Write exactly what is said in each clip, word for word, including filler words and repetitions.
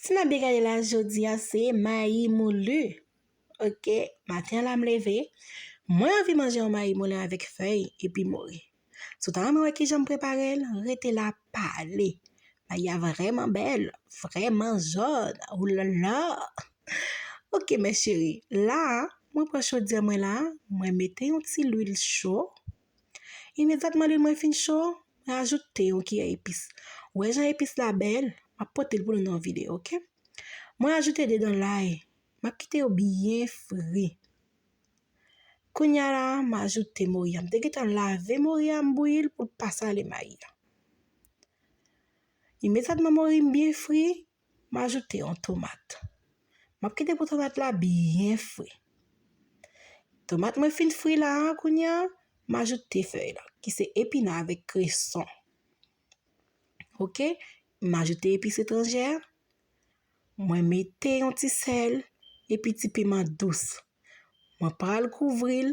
Si n ap byen gade la, jodi a se mayi moulu. Ok, maten an la m leve, mwen anvi manje yon mayi moulu avèk fèy epi mori. Si w ta renmen wè kijan m prepare l, rete la pale. Mayi a vrèman bèl, vrèman jòn. Oulala! Ok, mes chéris, la a, mwen pran chodyè mwen la, mwen mete yon ti lwil cho. Imedyatman lwil mwen fin cho, mwen ajoute yon kiyè epis. Ou wè jan epis la bèl, m ap pote l pou nou nan yon videyo, ok? Mwen ajoute de dan lay, m ap kite yo byen fri. Kounye a la, m ajoute mori a. M te gentan lave mori a, m bouyi l pou l pa sale mayi a. Imedyatman mori m byen fri, m ajoute yon tomat. M ap kite pou tomat la byen fri. Tomat mwen fin fri la a, kounye a, m ajoute fèy la, ki se epina avèk kreson. Ok, m ajoute epis etranjè, mwen mete yon ti sèl epi ti piman dous. Mwen pral kouvri l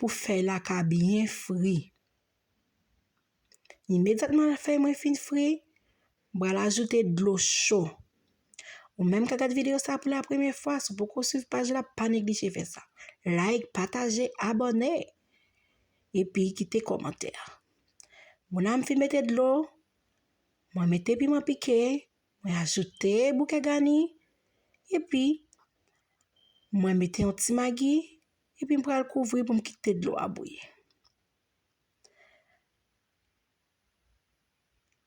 pou fèy la ka byen fri. Imedyatman fèy mwen fin fri, m pral ajoute dlo cho. Ou menm k ap gad videyo sa pou la premyè fwa, si w poko swiv paj la, pa neglije fè sa. Like, pataje, abòne, epi kite kòmantè. Moun nan m fin mete dlo, mwen mete piman pike, mwen ajoute bouke gani, epi mwen mete yon ti magi, epi m pral kouvri pou m kite dlo a bouyi.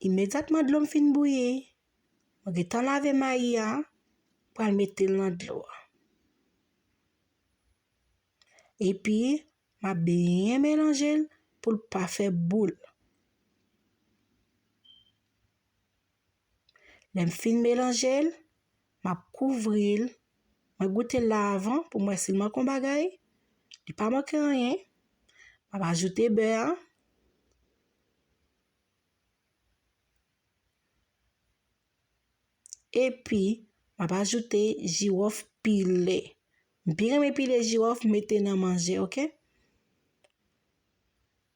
Imedyatman dlo m fin bouyi, mwen gentan lave mayi a, pral mete l nan dlo a. Epi, m ap byen melanje l pou l pa fè boul. Lè m fin melanje l, m ap kouvri l. Mwen goute l la avan pou m wè si l manke yon bagay. Li pa manke anyen. M ap ajoute bè a. Epi, m ap ajoute jiwòf pile. M pi renmen pile jiwòf mete nan manje, ok?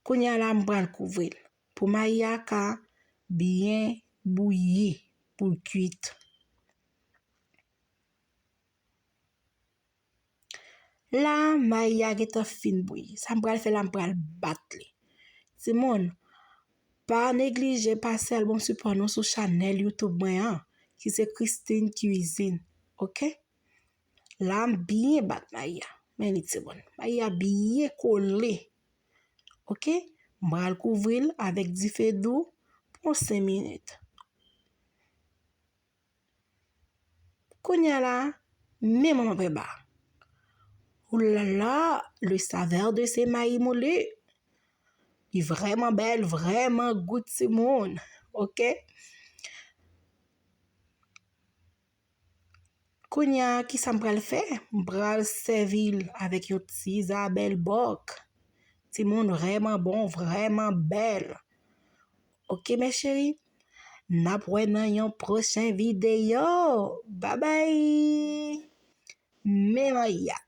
Kounye a la, m pral kouvri l. Pou mayi a ka byen bouyi, pou l kuit. La, mayi a gentan fin bouyi. Sa m pral fè la, m pral bat li. Timoun, pa neglije pase al ban m sipò nou sou chanèl YouTube mwen an, ki se Christine Cuisine, ok? La, m byen bat mayi a. Men li, timoun. Mayi a byen kole. Ok? M pral kouvri l avèk dife dou pou yon senk minit. Kounye a la, men manman preba. Oulala, le saveur de ce mayi moulu. Li vrèman bèl, vrèman gou timoun. Ok? Kounye a, kisa m pral fè? M pral sèvi l avèk yon ti zabèl bòk. Timoun, vrèman bon, vrèman bèl. Ok, mes chéris? N ap wè nan yon pwochen videyo. Babay! Men mayi a.